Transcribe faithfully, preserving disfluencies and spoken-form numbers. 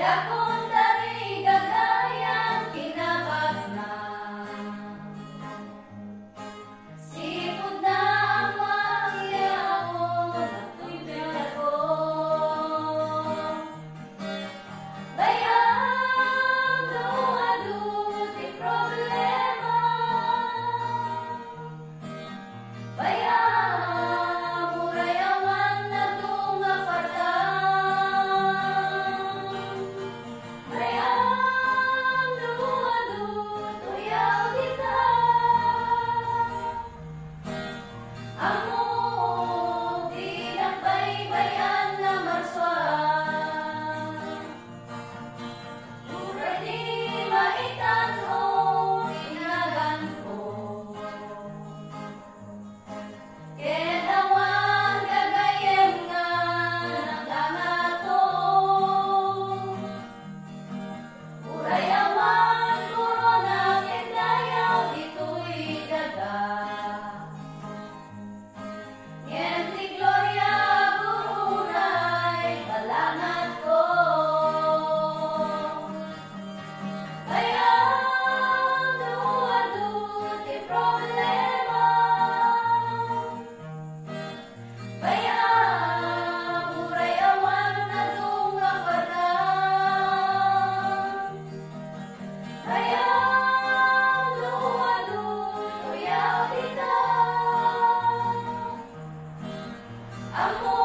Dakon tari gagayan kinabagna. Sipud na amang yaon agtuytuy ko. Bay-am no adu ti problema. Bay-am uray awan adu nga patang. Bay-am no adu tuyaw dita. Ammok ti nagbaybay-an a marsua. Uray di maitan-o ti naganko. Ket awan gagayyem nga nanggangato. Uray awan korona ken dayaw ditoy daga. Ngem ti gloria, Guru, uray balangatko. Bay-am no adu ti problema. Bay-am uray awan adu nga patang. Bay-am no adu tuyaw dita. Ammo